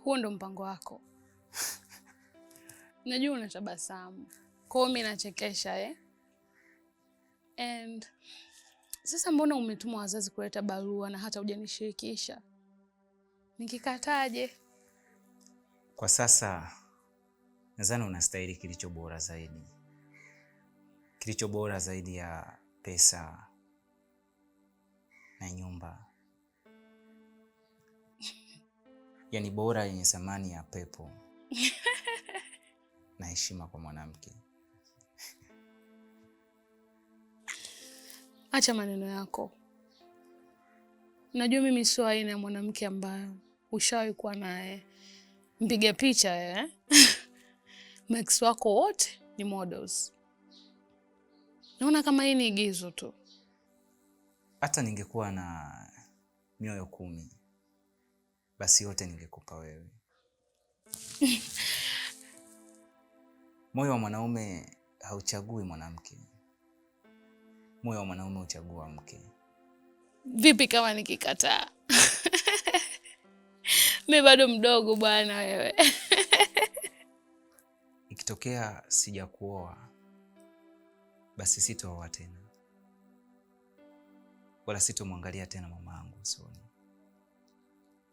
Huo ndo mpango wako? Najua unatabasamu, kwa hiyo mimi nachekesha, eh? And sasa mbona umetuma wazazi kuleta barua na hata hujanishirikisha? Nikikataje? Kwa sasa nadhani unastahili kilicho bora zaidi, kilicho bora zaidi ya pesa na nyumba, yaani bora yenye thamani ya pepo na heshima kwa mwanamke. Acha maneno yako. Najua mimi sio aina ya mwanamke ambayo ushawahi kuwa naye mpiga picha, eh? Max wako wote ni models. Naona kama hii ni igizo tu. Hata ningekuwa na mioyo 10, basi yote ningekupa wewe. Moyo wa mwanaume hauchagui mwanamke, moyo wa mwanaume huchagua mke. Vipi kama nikikataa? Mi bado mdogo bwana wewe. Ikitokea sijakuoa, basi sitooa tena, wala sitomwangalia tena mama yangu usoni,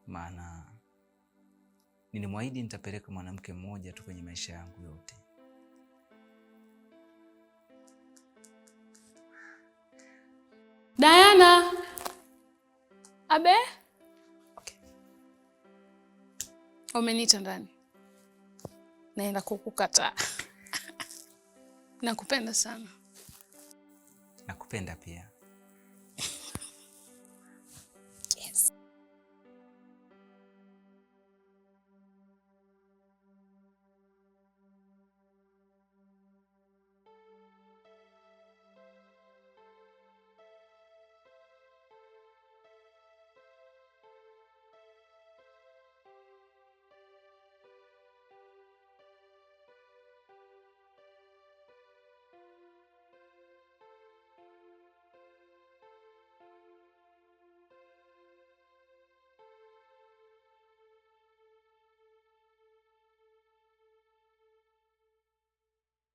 maana nilimwahidi nitapeleka mwanamke mmoja tu kwenye maisha yangu yote. Diana. Abe? Okay. Umeniita ndani. Naenda kukukataa. Nakupenda sana. Nakupenda pia.